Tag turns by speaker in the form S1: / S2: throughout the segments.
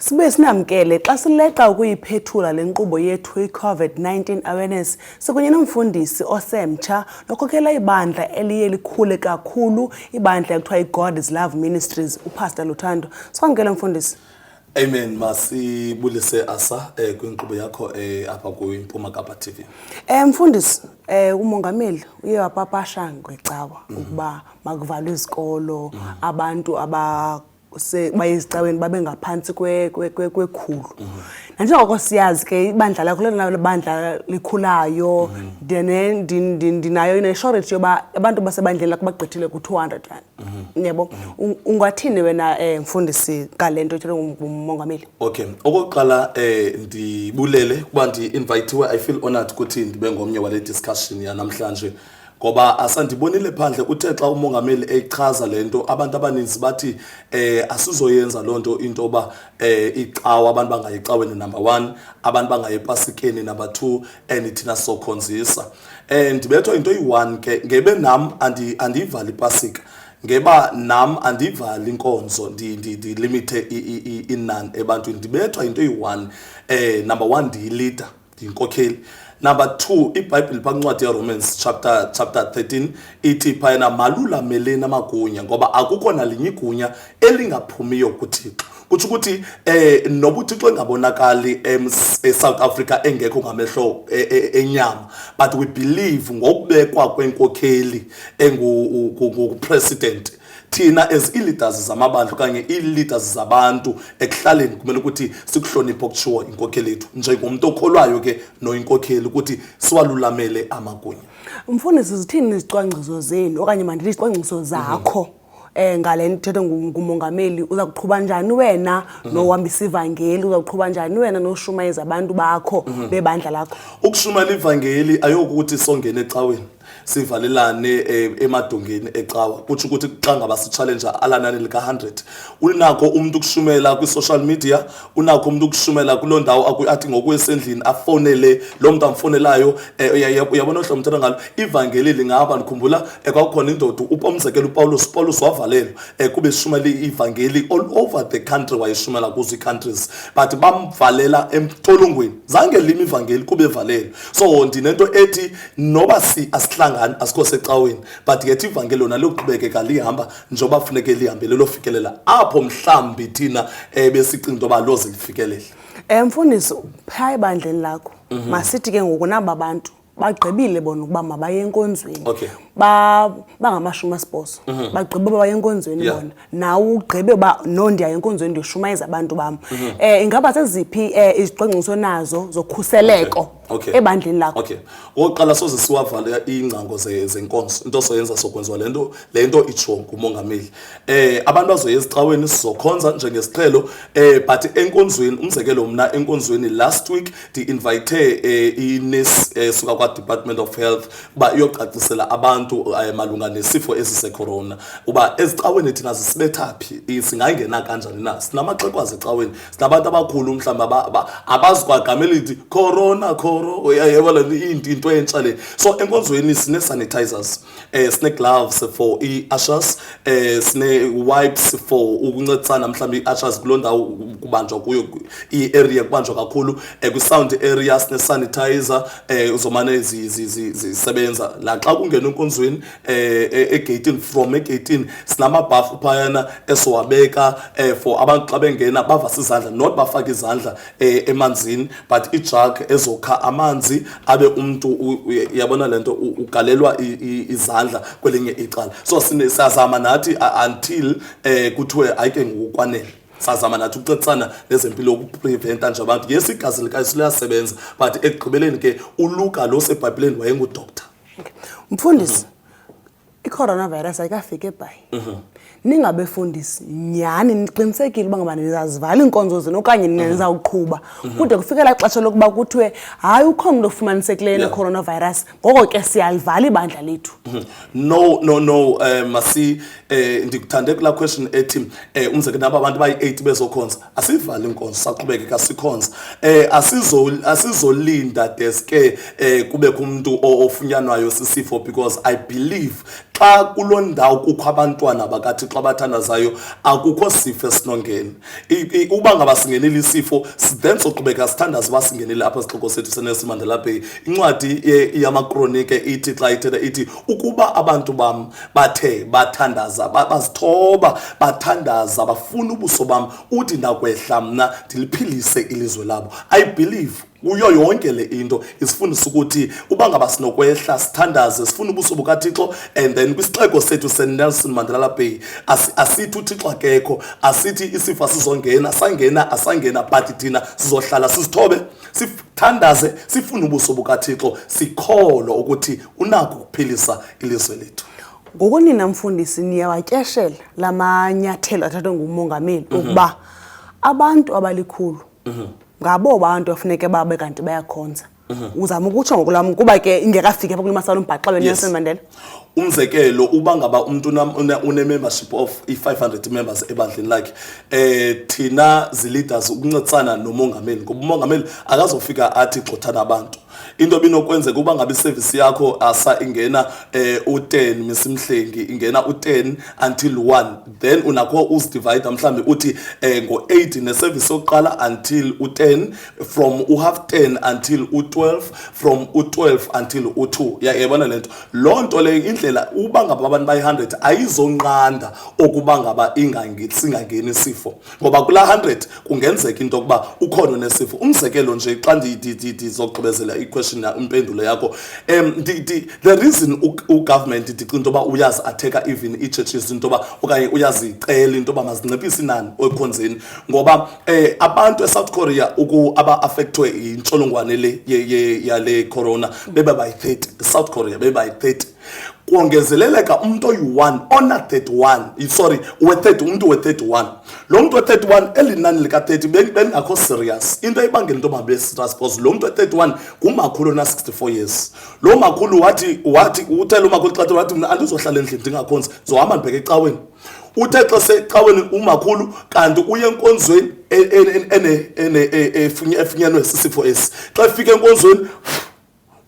S1: Sibuye sinamkele xa sileqa ukuyiphethula le nkqubo yethu i-COVID-19 awareness, sikunye nomfundisi osemtsha nokhokela ibandla eliye likhule kakhulu, ibandla ekuthiwa i-God is Love Ministries, uPastor Luthando. Sikwamkele, mfundisi.
S2: Amen. Masibulise, Asa, kwinkqubo yakho apha kwiMpuma Kapa TV.
S1: Mfundisi, umongameli uye wapapasha ngecawa ukuba makuvalwe izikolo, abantu aba baye ezicaweni babe ngaphantsi kwekhulu. Nanjengoko siyazi ke, ibandla lakho lelona bandla likhulayo. Ndinayo ne-surety yoba abantu basebandleni lakho bagqithile ku-200 rand. Yebo. Ungathini wena, mfundisi, ngale nto ithethwe ngumongameli?
S2: Okay, okokuqala ndibulele kuba ndi-invitiwe. I feel honored ukuthi ndibe ngomnye wale discussion yanamhlanje, ngoba asandibonile phandle uthe xa umongameli eyichaza le nto, abantu abaninzi bathi asizoyenza loo nto, into yoba icawa, abantu bangayi ecaweni number one, abantu bangayi epasikeni number two, and thina sizokhonzisa. Ndibethwa into eyi-one ke, ngebe nam andiyivali ipasika, ngeba nam andivali inkonzo, ndilimithe inani ebantwini. Ndibethwa into eyi-one. Number one, ndiyi-leader, ndiyinkokheli. Number two, iBhayibhile phaa kwincwadi yeRomans chapter 13 ithi phayana, "Malulameleni amagunya, ngoba akukho nalinye igunya elingaphumiyo kuThixo." Kutsho ukuthi noba uThixo engabonakali eSouth Africa, engekho ngamehlo enyama, but we believe ngokubekwa kwenkokheli engu-president, thina as ii-leaders zamabandla okanye ii-leaders zabantu ekuhlaleni kumele ukuthi sikuhloniphe okutshiwo inkokheli yethu, njengomntu okholwayo ke noyinkokheli, ukuthi siwalulamele amagunya.
S1: Mfundisi, zithini izicwangciso zenu, okanye mandithi izicwangciso zakho, ngale nto ithethwe ngumongameli? Uza kuqhuba njani wena nohambisa ivangeli? Uza kuqhuba njani wena noshumayeza abantu bakho bebandla lakho?
S2: Ukushumayela ivangeli ayokuthi songena ecaweni, sivalelane emadongeni ecawa. Kutsho ukuthi xa ngaba si-challenge alanani lika-100, unakho umntu ukushumela kwi-social media, unakho umntu ukushumela kuloo ndawo athi ngokwesendlini afowunele loo mntu amfowunelayo. Uyabona ohlobo mthetha ngalo ivangeli lingaba. Ndikhumbula kwakukhona indoda, umzekelo uPawulos. Upawulos wavalelwa kube eshumayela ivangeli all over the country, wayeshumela kuzo ii-countries, but bamvalela entolongweni, zange lime ivangeli kube evalelwe. So ndinento ethi noba si asihlangani, asikho secaweni, but yethi ivangeli lona liyoqhubekeka lihamba njengoba funeke lihambe, lofikelela apho mhlawumbi thina besicinga into yoba loze lifikelele.
S1: Mfundisi, phaa ebandleni lakho, masithi ke ngoku naba bantu bagqibile bona ukuba mabaye enkonzweni. Bangamashumi 80, bagqibe uba baye enkonzweni. Bona nawe ugqibe uba no, ndiya enkonzweni, ndiyoshumayeza abantu bam. Ingaba zeziphi izicwangciso nazo zokhuseleko ebandleni lakho?
S2: Okay, okokuqala soze siwavale iingcango zenkonzo. Into soyenza, sokwenziwa le nto itsho ngumongameli. Abantu bazoya ezicaweni, sizokhonza njengesiqhelo, but enkonzweni, umzekelo mna enkonzweni last week ndi-invite i-nurse suka kwa-Department of Health uba iyocacisela abantu malunga nesifo esi secorona, uba ezicaweni thina zisibetha phi, singangena kanjani na. Sinamaxekwazi ecaweni, sinabantu abakhulu mhlawumbi abazi kwagama elithi corona, coro, uyayebo le nto, into entsha le. So enkonzweni sine-sanitizers, sine-gloves for i-ushers, sine-wipes for ukuncedisana mhlawumbi i-ushers kuloo ndawo kubanjwa kuyo, i-area kubanjwa kakhulu, kwi-sound area sine-sanitizer, uzomane zisebenza naxa kungena enkonzweni. Egeyitini, from egeyitini sinamabhafu phayana esowabeka for abantu xa bengena bavase izandla, not bafake izandla emanzini, but i-jug ezokha amanzi, abe umntu uyabona le nto, ugalelwa izandla kwelinye icala. So siyazama nathi until kuthiwe ayike ngokwanele, sazama nathi ukuncedisana nezempilo ukupreventa nje abantu. Yes, igazi likaYesu liyasebenza, but ekugqibeleni ke uLuka lo sebhayibhileni wayengudoctor.
S1: Mfundisi, i-coronavirus ayikafiki eBhayi. Ningabefundisi nyhani, niqinisekile uba ngaba nizazivala iinkonzo zenu okanye nina nizawuqhuba kude kufike laa xesha lokuba kuthiwe hayi, ukhona umntu ofumanisekileyo ne-coronavirus, ngoko ke siyalivala ibandla lethu?
S2: No, no, no. Masi ndikuthande kulaa question ethi umzekelo naba abantu bayi-8 bezokhonza, asivali inkonzo, saqhubekeka sikhonza. Asizolinda deske kubekho umuntu ofunyanwayo sisifo, because I believe xa kuloo ndawo kukho abantwana bakaThixo. bakaThixo abathandazayo, akukho sifo esinongena. Uba ngaba singenile isifo, then soqhubeka sithandaze uba singenile apha sixeko sethu seNelson Mandela Bay. Incwadi yamaKronike ithi xa ithetha ithi ukuba abantu bam bathe bathandaza, bazithoba, bathandaza, bafuna ubuso bam, uthi ndakwehla mna ndiliphilise ilizwe labo. I believe kuyo yonke le into isifundisa ukuthi uba ngaba sinokwehla sithandaze, sifune ubuso bukaThixo, and then kwisixeko sethu seNelson Mandela Bay, asithi uThixo akekho, asithi isifo asizongena, sangena asangena, but thina sizohlala sizithobe, sithandaze, sifune ubuso bukaThixo, sikholwa ukuthi unakho ukuphilisa ilizwe lethu.
S1: Ngokunina mfundisi, niyawatyeshela la manyathelo athathwe ngumongameli ukuba abantu abalikhulu ngabo bantu afuneke babe kanti bayakhonza? Uzama ukutsho ngokulam kuba ke ingekafiki apha kule masala umbhaxa weNelson Mandela.
S2: Umzekelo, uba ngaba umuntu une-membership of i-500 members ebandleni lakhe, thina zi-leaders ukuncedisana nomongameli, ngoba umongameli akazofika athi gxothana abantu. Into ebinokwenzeka, uba ngabe iservice yakho asa ingena u-10, misimhlengi, ingena u-10 until 1, then unakho uzidivide, mhlambi uthi ngo-8 neservice yokuqala until u-10, from u-half 10 until u-12, from u-12 until u-2. Yabona le nto, loo nto leyo, indlela uba ngaba abantu bayi-100 ayizonqanda okuba ngaba singangeni isifo, ngoba kulaa 100 kungenzeka into yokuba ukhona onesifo. Umzekelo nje, xa ndizogqibezela iquestion, impendulo yakho, the reason ugovernment ndicinga into yoba uyazi-attacka even ii-churches into yoba okanye uyazicela into yoba mazinciphise inani ekhonzeni, ngoba abantu eSouth Korea aba-affectwe yintsholongwane le yale corona bebe bayi-30. South Korea bebe bayi-30, kongezeleleka umuntu oyi-1 ona 31, sorry, we-30, umuntu we-31. Lo muntu we-31, eli nani lika-30 belingakho serious. Into ebangela into yoba serious because lo muntu we-31 ngumakhulu ona-64 years. Lo makhulu wathi uthe lo makhulu xa wathi, "Mna andizohlala endlini ndingakhonzi, ndizohamba ndibheke ecaweni." Uthe xa secaweni umakhulu, kanti uye enkonzweni efunyenwe sisifo esi. Xa efika enkonzweni,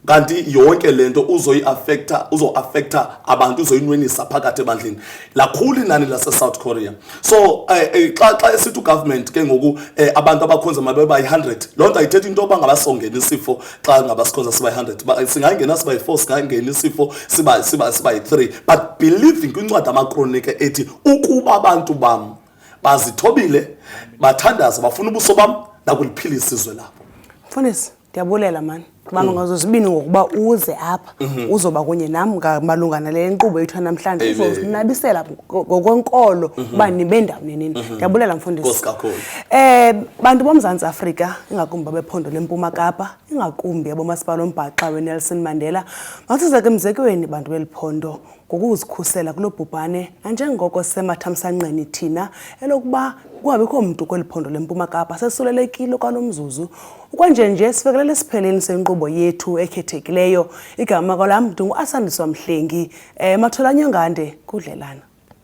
S2: kanti yonke lento uzoyi-affecta, uzo-affecta abantu, uzoyinwenisa phakathi ebandleni. Lakhulu inani lase-South Korea. So xa esithi ugovernment ke ngoku abantu abakhonza mabe bayi-100, loo nto ayithethi into yoba ngabasongena isifo xa ngabasikhonza siba yi-100. Singangena siba yi-4, singangena isifo siba yi-3, but believing kwincwadi amaKronike ethi ukuba abantu bam bazithobile, bathandaza, bafuna ubuso bam, nakuliphilisa izwe labo.
S1: Mfundisi, ndiyabulela mani kubamba ngazo zibini ngokuba uze apha uzoba kunye nam malunga nale nkqubo yethu namhlanje.
S2: Amen.
S1: Uzosinabisela ngokwenkolo uba nibe ndawoni nini. Ndiyabulela, mfundisi.
S2: Nkosi kakhulu.
S1: Bantu boMzantsi Afrika, ingakumbi abephondo leMpuma Kapa, ingakumbi abomasipala ombhaxa weNelson Mandela, masizeke emzekweni bantu beli phondo ngokuzikhusela kulo bhubhane, nanjengoko sisemathamsanqeni thina elokuba kungabikho mntu kweli phondo leMpuma Kapa sesulelekile kwalo mzuzu. Ukwenjenje sifikelele esipheleni senkqubo yethu ekhethekileyo. Igama lam ndinguAsandiswa Mhlengi. Matholanyongande kudlelana.